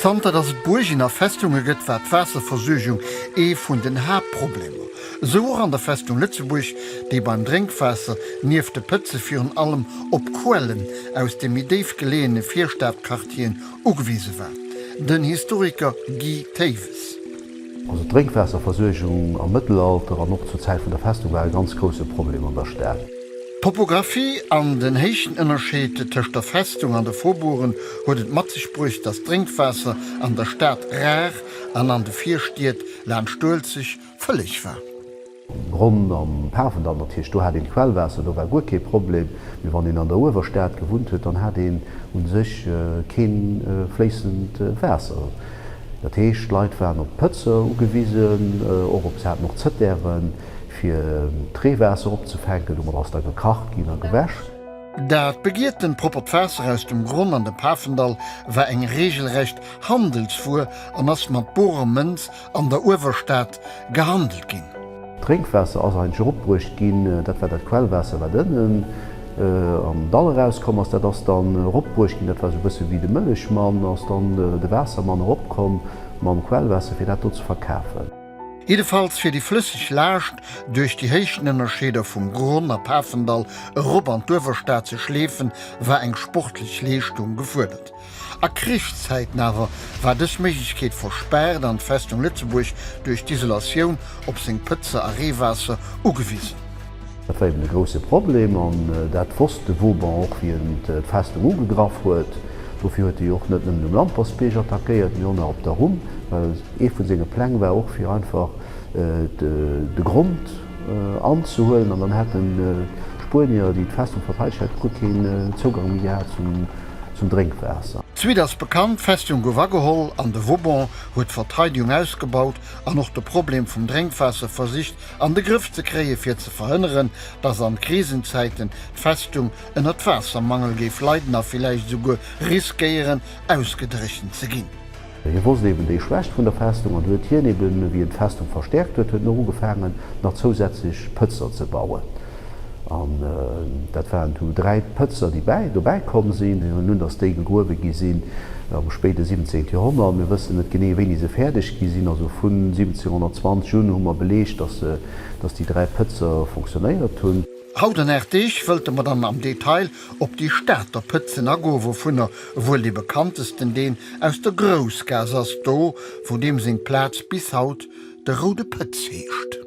Zanter datt et Buergen a Festunge gëtt, war d'Waasserversuergung ee vun den Haaptproblemer. Esou och an der Festung Lëtzebuerg, déi beim Drénkwaasser nieft de Pëtze virun allem op Quellen aus de méi déif geleeëne Virstadquartieren ugewise war. Den Historiker Guy Thewes. Also d'Drénkwaasserversuergung am Mëttelalter an och zur Zäit vun der Festung war e ganz grousse Problem an der Stad. D'Topographie an den Héichtenënnerscheed tëscht der Festung an de Faubourgen huet et mat sech bruecht, datt d'Drénkwaasser an der Stad rar an an de Virstied laanscht d'Uelzecht vëlleg war. Ronn am Pafendall natierlech, do hat een d'Quellwaasser, do war guer kee Problem. Mee wann een an der Uewerstad gewunnt huet, dann hat een u sech kee fléissend Waasser. Dat heescht, d'Leit waren op d'Pëtzer ugewisen, och op, se haten och Zëttären, fir d'Reewaasser opzefänken. Domat ass da gekacht ginn a gewäsch. Dat begiertent proppert Waasser aus dem Gronn an dem Pafendall war eng reegelrecht Handelswuer an ass mat borer Mënz an der Uewerstad gehandelt ginn. D'Drénkwaasser ass eigentlech eropbruecht ginn, dat war dat Quellwaasser, wat ënnen am Dall erauskomm ass. Dat ass dann eropbruecht ginn, dat war esou e bësse wéi de Mëllechmann, ass dann de Waassermann eropkomm mam Quellwaasser, fir dat do ze verkafen. Jiddefalls fir déi flësseg Laascht duerch déi Héichtenënnerscheeder vum Gronn a Pafendall erop an d'Uewerstad ze schleefen, war eng sportlech Leeschtung gefuerdert. A Krichszäiten awer war dës Méiglechkeet verspaart an d'Festung Lëtzebuerg duerch d'Isolatioun op seng Pëtzer a Reewaasser ugewisen. Dat war eben e grousse Problem an dat wosst de Vauban och, wéi en d'Festung ugegraff huet. Dofir huet e jo och net nëmmen um Lampersbierg attackéiert, mee och nach op der Rhum, well ee vu senge Pläng war och fir einfach de Grond anzehuelen an dann hätten d'Spuenier, déi d'Festung verteidegt hätten, guer keen Zougang méi gehat zum Drénkwaasser. D'Suite ass bekannt, d'Festung gouf ageholl an de Vauban huet d'Verteidegung ausgebaut an och de Problem vum Drénkwaasser versicht an de Grëff ze kréie fir ze verhënneren, datt an Krisenzäiten d'Festung ënnert Waassermangel géif leiden a villäicht esouguer riskéieren ausgedréchent ze ginn. Hie wosst eben déi Schwächt vun der Festung an du huet hien eben, wéi en d'Festung verstärkt huet, huet en och ugefaangen nach zousätzlech Pëtzer ze bauen. An dat waren du 3 Pëtzer, déi bäi dobäi komm sinn. Mir huelen un, datt déi gegruewe gi sinn am spéide 17. Joerhonnert. Mir wëssen net genee, wéini se fäerdeg gi sinn. Also vun 1720 un hu mer Beleeg, datt se, datt déi 3 Pëtzer fonctionnéiert hunn. Haut an 8 Deeg wëllte mer dann am Detail op déi Stater Pëtzen agoen, wouvunner wuel dee bekanntesten deen aus der Groussgaass ass, do wou deem seng Plaz bis haut de Roude Pëtz heescht.